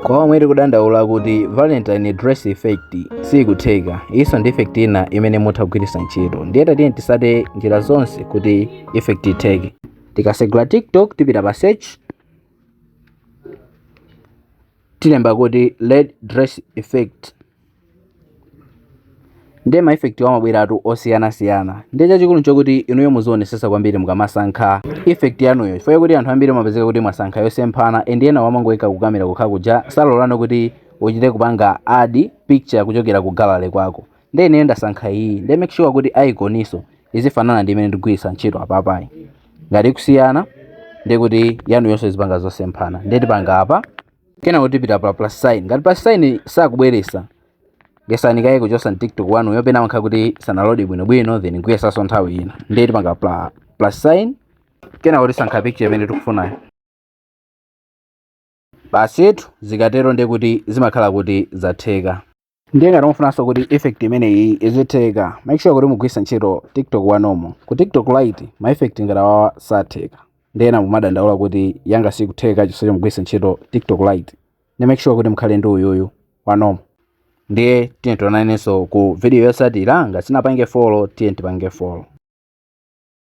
Kwa omwe tikudandaula kuti Valentine dress effect sikutheka, iso ndi effect ina imene mutha kugwiritsa ntchito. Ndiye tatiye tisate njira zonse kuti effect itheke. Tikasegula TikTok, tipita pa search, tilemba kuti "red dress effect". Ndiye ma effect amabweratu osiyanasiyana. Ndiye chachikulu nchokuti inuyo muzionesesa kwambiri mukamasankha effect yanuyo, chifukwa kuti anthu ambiri amapezeka kuti mwasankha yosemphana, and ena wamangoyika kukamera kokha kuja, salolano kuti uchite kupanga add picture kuchokera ku gallery kwako. Ndiye ine ndasankha iyi. Ndiye make sure kuti icon iso izifanana ndi imene ndikugwiritsa ntchito apapayi. Ngati kusiyana, ndiye kuti yanu yonse izipanga zosemphana. Ndiye tipanga apa, kena kuti tipita pa plus sign. Ngati plus sign sakubweresa, yesani kaye kuchosa TikTok wanuyo, pena amakhala kuti sanalode bwinobwino, then nkuyesanso nthawi ina. Ndiye tipanga plus sign, kena kuti sankha picture imene tikufunayo. Basitu, zikatero ndiye kuti zimakhala kuti zatheka. Ndiye ngati mufunanso kuti effect imeneyi izitheka, make sure kuti mugwiritsa ntchito TikTok wanomo. Ku TikTok Lite ma effect ngati awawa satheka. Ndiye ena mumadandaula kuti yanga sikutheka chifukwa mugwiritsa ntchito TikTok Lite. Ndi make sure kuti mukhale ndi uyuyu wanomo. Ndiye tiye tionanenso ku video yotsatira. Ngati sinapange follow, tiye tipange follow.